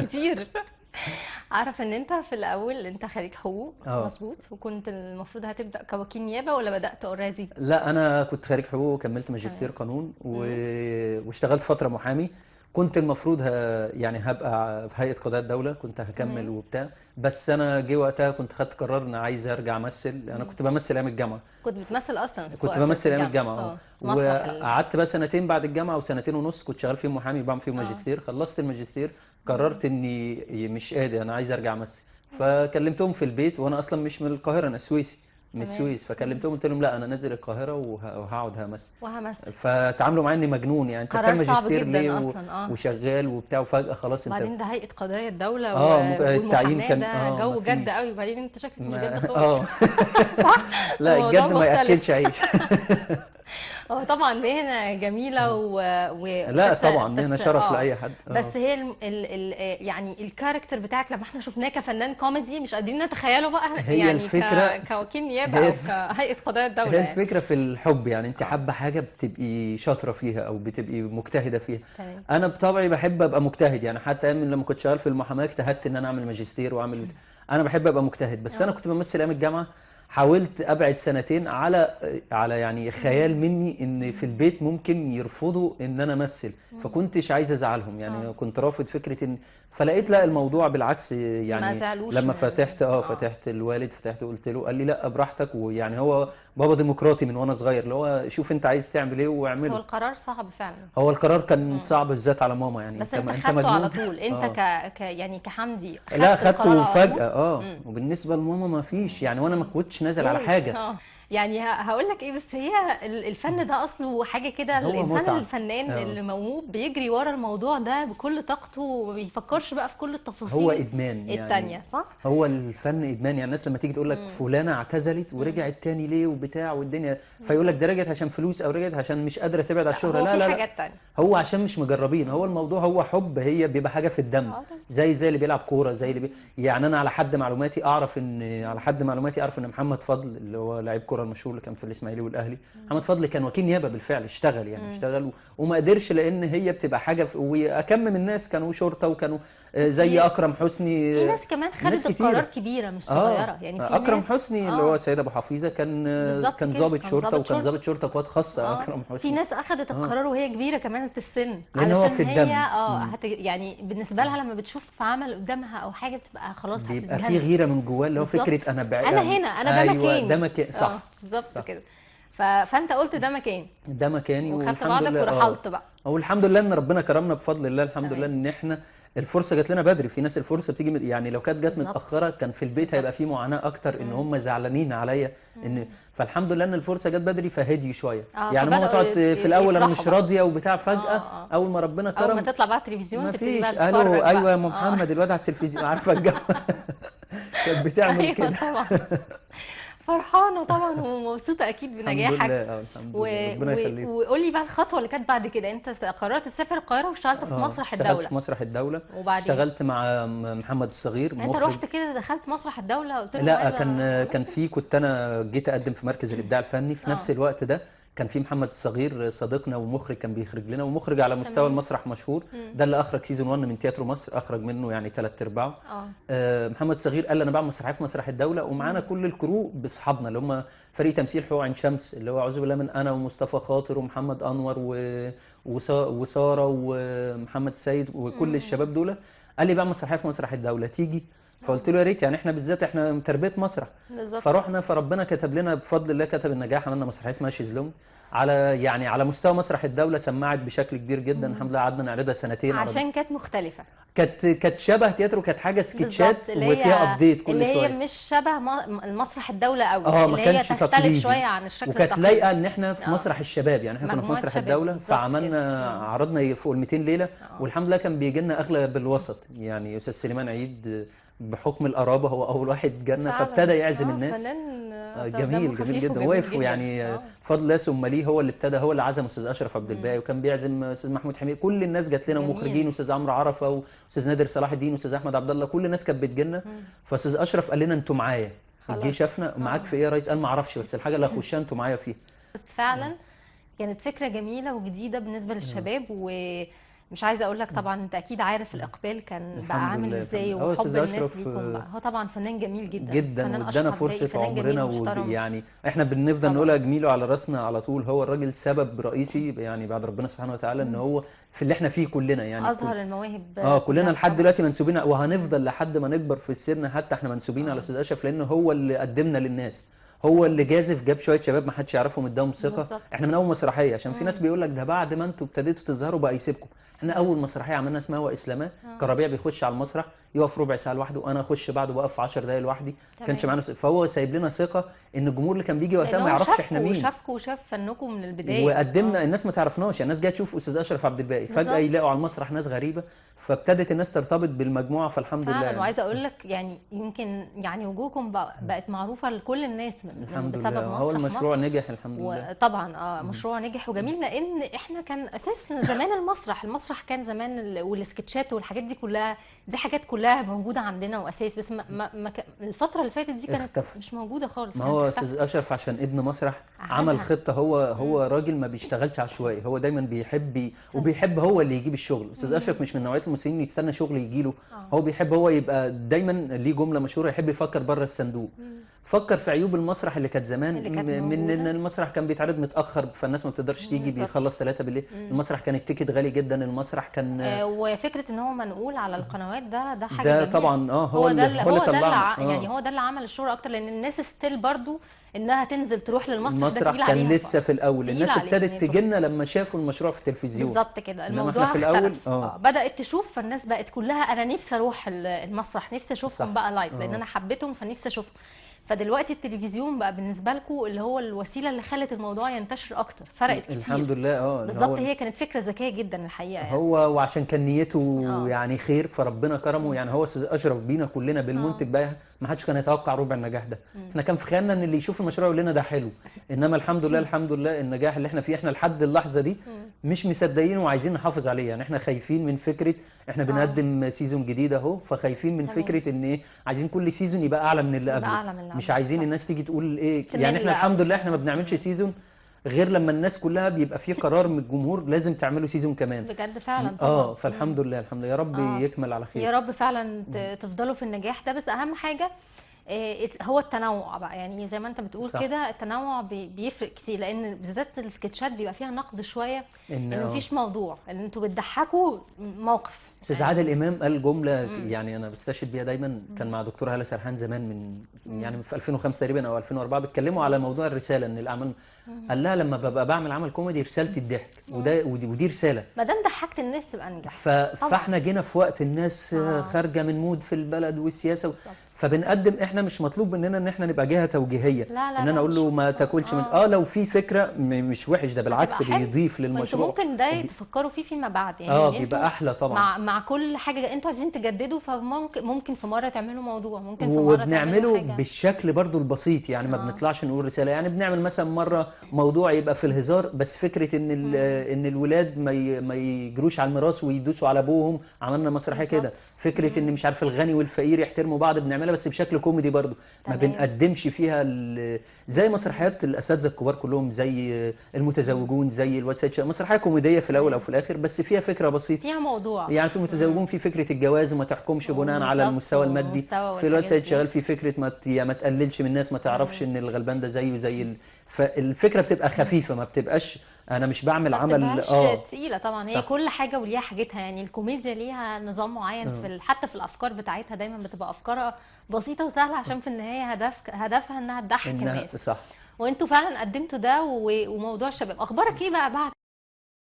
كتير. عارف ان انت في الاول انت خريج حقوق، مظبوط، وكنت المفروض هتبدا كوكيل نيابة ولا بدات already؟ لا انا كنت خريج حقوق وكملت ماجستير قانون واشتغلت فترة محامي. كنت المفروض يعني هبقى في هيئة قضاء الدولة، كنت هكمل وبتاع، بس انا جه وقتها كنت خدت قرار ان عايز ارجع امثل. انا كنت بمثل ايام الجامعة. كنت بتمثل اصلا؟ كنت بمثل ايام الجامعة. وقعدت بقى سنتين بعد الجامعة وسنتين ونص كنت شغال فيهم محامي بعمل فيهم ماجستير. خلصت الماجستير قررت اني مش قادر، انا عايز ارجع امثل. فكلمتهم في البيت، وانا اصلا مش من القاهرة، انا سويسي من السويس. فكلمتهم قلت لهم لا انا نازل القاهرة وهقعد همثل. فتعاملوا معايا اني مجنون، يعني انت بتعمل ماجستير ليه وشغال وبتاع وفجاة خلاص انت بعدين ده هيئة قضايا الدولة والمحاماه كان ده جو جد قوي، وبعدين انت شكلك مش جد خالص. صح؟ لا الجد ما ياكلش عيش. طبعا مهنة جميلة لا طبعا مهنة شرف لاي حد. بس هي ال يعني ال character بتاعك لما احنا شفناه كفنان كوميدي مش قادرين نتخيله بقى، هي يعني الفكرة كوكيل نيابة او كهيئة قضايا الدولة. هي الفكرة في الحب، يعني انت حابة حاجة بتبقي شاطرة فيها او بتبقي مجتهدة فيها. تمام. انا بطبعي بحب ابقى مجتهد، يعني حتى ايام لما كنت شغال في المحاماة اجتهدت ان انا اعمل ماجستير واعمل، انا بحب ابقى مجتهد. بس انا كنت بمثل ايام الجامعة، حاولت ابعد سنتين على يعني خيال مني ان في البيت ممكن يرفضوا ان انا امثل، فكنتش عايز ازعلهم يعني. كنت رافض فكرة ان، فلقيت لا الموضوع بالعكس يعني. لما فتحت فتحت الوالد، فتحت قلت له، قال لي لا براحتك. ويعني هو بابا ديمقراطي من وانا صغير، اللي هو شوف انت عايز تعمل ايه واعمله. هو القرار صعب فعلا. هو القرار كان صعب بالذات على ماما يعني. بس انت خدته على طول انت يعني كحمدي؟ لا خدته فجأة. وبالنسبة لماما ما فيش يعني، وانا ما كنتش نازل على حاجة. يعني هقول لك ايه، بس هي الفن ده اصله حاجة كده، الانسان الفنان اللي موهوب بيجري ورا الموضوع ده بكل طاقته وما بيفكرش بقى في كل التفاصيل. هو ادمان يعني الثانية، صح؟ هو الفن ادمان يعني. الناس لما تيجي تقول لك فلانه اعتزلت ورجعت تاني ليه وبتاع والدنيا، فيقول لك ده رجعت عشان فلوس او رجعت عشان مش قادرة تبعد على الشهرة. لا لا لا، هو عشان مش مجربين. هو الموضوع هو حب، هي بيبقى حاجة في الدم. زي اللي بيلعب كورة، زي اللي يعني انا على حد معلوماتي اعرف ان محمد فضل اللي هو لاعب كورة المشهور اللي كان في الاسماعيلي والاهلي، محمد فضل كان وكيل نيابة بالفعل، اشتغل يعني اشتغل وما قدرش، لان هي بتبقى حاجة. واكم من الناس كانوا شرطه وكانوا زي اكرم حسني. في ناس كمان خدت القرار كبيرة مش صغيرة يعني. في اكرم حسني اللي هو سيد ابو حفيظة كان ضابط شرطه، وكان ضابط شرطه قوات خاصة. اكرم حسني في ناس اخذت القرار وهي كبيرة كمان في السن، لان هو في الدم. هي يعني بالنسبة لها لما بتشوف عمل قدامها او حاجة بتبقى خلاص بيبقى في غيره من جواه، اللي هو فكرة انا انا هنا، انا ده مكاني، ده مكان. صح بالظبط كده. فانت قلت ده مكاني، ده مكاني، وخدت بعضك ورحلت بقى. والحمد لله ان ربنا كرمنا بفضل الله، الحمد لله ان احنا الفرصة جات لنا بدري. في ناس الفرصة بتيجي يعني لو كانت جت متاخرة كان في البيت هيبقى في معاناة اكتر، ان هم زعلانين عليا ان، فالحمد لله ان الفرصة جت بدري فهدي شوية. يعني ماما تقعد في الاول انا مش راضية وبتاع، فجاة اول ما ربنا كرم، اول ما تطلع بقى التلفزيون تبتدي بقى تتفرج. قالوا ايوه يا محمد الواد على التلفزيون، عارفه الجو كانت بتعمل كده. طبعا فرحانة طبعا ومبسوطة اكيد بنجاحك. الحمد لله. الحمد لله، ربنا يخليك. وقول لي بقى الخطوة اللي كانت بعد كده، انت قررت تسافر القاهرة واشتغلت في مسرح الدولة. اشتغلت في مسرح الدولة، وبعدين اشتغلت مع محمد الصغير. انت رحت كده دخلت مسرح الدولة قلت له؟ لا كان في، كنت انا جيت اقدم في مركز الابداع الفني في نفس الوقت ده. كان في محمد الصغير صديقنا ومخرج، كان بيخرج لنا، ومخرج على مستوى المسرح مشهور. ده اللي اخرج season 1 من تياترو مصر، اخرج منه يعني 3/4. محمد الصغير قال انا بعمل مسرحية في مسرح الدولة، ومعانا كل ال crew باصحابنا اللي هم فريق تمثيل حقوق عين شمس، اللي هو اعوذ بالله من انا ومصطفى خاطر ومحمد انور وسارة ومحمد السيد وكل الشباب دول. قال لي بعمل مسرحية في مسرح الدولة، تيجي؟ فقلت له يا ريت، يعني احنا بالذات احنا تربيه مسرح. فرحنا، فربنا كتب لنا بفضل الله، كتب النجاح. عملنا مسرحية اسمها شيزلونج على يعني على مستوى مسرح الدولة، سمعت بشكل كبير جدا. الحمد لله قعدنا نعرضها سنتين عشان كانت مختلفة. كانت شبه تياترو، كانت حاجة سكتشات وفيها update كل اللي شوية، هي مش شبه المسرح الدولة قوي، اللي هي تختلف شوية عن الشكل التقليدي، وكانت لايقة ان احنا في مسرح الشباب. يعني احنا كنا في مسرح الدولة، فعملنا عرضنا فوق ال 200 ليلة، والحمد لله كان بيجي لنا اغلب الوسط. يعني استاذ سليمان عيد بحكم القرابة هو اول واحد جالنا، فابتدى يعزم الناس. فنان جميل جميل جدا، واقف يعني فضل الله ثم ليه، هو اللي ابتدى، هو اللي عزم استاذ اشرف عبد الباقي، وكان بيعزم استاذ محمود حميد، كل الناس جات لنا، ومخرجين، استاذ عمرو عرفه واستاذ نادر صلاح الدين واستاذ احمد عبد الله، كل الناس كانت بتجي لنا. فاستاذ اشرف قال لنا انتوا معايا، جه شافنا معاك في ايه يا ريس؟ قال ما اعرفش، بس الحاجة اللي هخشها انتوا معايا فيها. فعلا كانت فكرة جميلة وجديدة بالنسبة للشباب، ومش مش عايزه اقول لك طبعا انت اكيد عارف الاقبال كان بقى عامل ازاي وحب الناس ليكم بقى. هو طبعا فنان جميل جدا جدا، وادانا فرصة عمرنا، ويعني احنا بنفضل نقولها جميلة على راسنا على طول. هو الراجل سبب رئيسي يعني بعد ربنا سبحانه وتعالى ان هو في اللي احنا فيه كلنا، يعني اظهر المواهب. كلنا لحد دلوقتي منسوبين، وهنفضل لحد ما نكبر في السن حتى احنا منسوبين على استاذ اشرف، لان هو اللي قدمنا للناس، هو اللي جازف جاب شوية شباب ما حدش يعرفهم اداهم ثقة. احنا من اول مسرحية، عشان في ناس بيقول لك ده بعد ما انتوا ابتديتوا تظهروا بقى يسيبكم. احنا اول مسرحية عملنا اسمها واسلاماه، كان ربيع بيخش على المسرح يقف ربع ساعة لوحده، وانا اخش بعده بقف 10 دقايق لوحدي، ما كانش معانا. فهو سايب لنا ثقة ان الجمهور اللي كان بيجي وقتها ما يعرفش احنا مين، وشافكم وشاف فنكم من البداية، وقدمنا الناس ما تعرفناش. يعني الناس جاية تشوف استاذ اشرف عبد الباقي، فجاة يلاقوا على المسرح ناس غريبة، فابتدت الناس ترتبط بالمجموعة، فالحمد لله. يعني. وعايزه اقول لك يعني يمكن يعني وجوهكم بقت معروفة لكل الناس من الحمد لله. هو المشروع نجح الحمد لله. طبعا مشروع نجح وجميل، لان احنا كان اساس زمان المسرح كان زمان، والسكتشات والحاجات دي كلها، دي حاجات كلها موجودة عندنا واساس، بس ما الفترة اللي فاتت دي كانت اختفى. مش موجودة خالص. ما هو استاذ اشرف عشان ابن مسرح عمل خطه، هو راجل ما بيشتغلش عشوائي، هو دايما بيحب وبيحب هو اللي يجيب الشغل. استاذ اشرف مش من نوعية الممثلين يستنى شغل يجي له، هو بيحب هو يبقى دايما ليه جملة مشهورة، يحب يفكر بره الصندوق. فكر في عيوب المسرح اللي كانت زمان، من ان المسرح كان بيتعرض متاخر فالناس ما بتقدرش تيجي، بيخلص 3 بالليل، المسرح كان ال ticket غالي جدا، المسرح كان وفكره ان هو منقول على القنوات ده حاجة ده طبعا. هو ده هو اللي طلعنا، يعني هو ده اللي عمل الشهرة اكتر، لان الناس still برضو انها تنزل تروح للمسرح، ده المسرح كان لسه في الاول، الناس ابتدت تجينا لما شافوا المشروع في التلفزيون. بالظبط كده، الموضوع في الاول بدات تشوف، فالناس بقت كلها انا نفسي اروح المسرح، نفسي اشوفهم بقى live، لان انا حبيتهم فنفسي اشوفهم. فدلوقتي التلفزيون بقى بالنسبة لكم اللي هو الوسيلة اللي خلت الموضوع ينتشر اكتر، فرقت كتير الحمد لله. بالظبط، هي كانت فكرة ذكية جدا الحقيقة يعني. هو وعشان كان نيته يعني خير فربنا كرمه. يعني هو استاذ اشرف بينا كلنا بالمنتج بقى، ما حدش كان يتوقع ربع النجاح ده. احنا كان في خيالنا ان اللي يشوف المشروع يقول لنا ده حلو، انما الحمد لله الحمد لله النجاح اللي احنا فيه، احنا لحد اللحظة دي مش مصدقين وعايزين نحافظ عليه. يعني احنا خايفين من فكرة احنا بنقدم season جديد اهو، فخايفين من فكرة ان ايه، عايزين كل season يبقى اعلى من اللي قبله، مش عايزين الناس تيجي تقول ايه. يعني احنا الحمد لله احنا ما بنعملش season غير لما الناس كلها بيبقى في قرار من الجمهور لازم تعملوا season كمان بجد فعلا طبعا. فالحمد لله الحمد لله، يا رب يكمل على خير، يا رب فعلا تفضلوا في النجاح ده. بس اهم حاجة هو التنوع بقى، يعني زي ما انت بتقول كده التنوع بيفرق كتير، لان بالذات السكتشات بيبقى فيها نقد شوية، ان مفيش موضوع، ان انتوا بتضحكوا موقف. استاذ عادل امام قال جملة يعني انا بستشهد بيها دايما، كان مع دكتورة هاله سرحان زمان من يعني في 2005 تقريبا او 2004، بيتكلموا على موضوع الرسالة، ان الاعمال قال لها لما ببقى بعمل عمل كوميدي رسالتي الضحك، ودي رسالة، ما دام ضحكت الناس تبقى نجحت. فاحنا جينا في وقت الناس خارجه من mood في البلد والسياسة فبنقدم، احنا مش مطلوب مننا ان احنا نبقى جهة توجيهيه، لا لا ان انا اقول له ما تاكلش من لو في فكرة مش وحش، ده بالعكس بيضيف للمشروع. ممكن ده تفكروا فيه فيما بعد يعني، بيبقى احلى طبعا مع كل حاجة انتوا عايزين تجددوا، فممكن في مرة تعملوا موضوع، ممكن في مرة وبنعمله بالشكل برضو البسيط، يعني ما بنطلعش نقول رسالة، يعني بنعمل مثلا مرة موضوع يبقى في الهزار، بس فكرة ان ان الولاد ما يجروش على الميراث ويدوسوا على ابوهم، عملنا مسرحية كده. فكرة ان مش عارف الغني والفقير يحترموا بعض، بنعملها بس بشكل كوميدي برضو، ما بنقدمش فيها زي مسرحيات الاساتذة الكبار كلهم، زي المتزوجون، زي الواد سيد شقاوي، مسرحية كوميدية في الاول او في الاخر، بس فيها فكرة بسيطة، فيها موضوع. يعني في المتزوجون في فكرة الجواز وما تحكمش بناء على المستوى المادي، في الواد سيد شغال في فكرة ما تقللش من الناس، ما تعرفش ان الغلبان ده زيه زي فالفكرة بتبقى خفيفة، ما بتبقاش انا مش بعمل عمل تقيلة طبعا. هي كل حاجة وليها حاجتها، يعني الكوميديا ليها نظام معين في حتى في الافكار بتاعتها دايما بتبقى افكارها بسيطة وسهلة، عشان في النهاية هدفها انها تضحك الناس. صح، وانتوا فعلا قدمتوا ده. وموضوع الشباب اخبارك ايه بقى بعد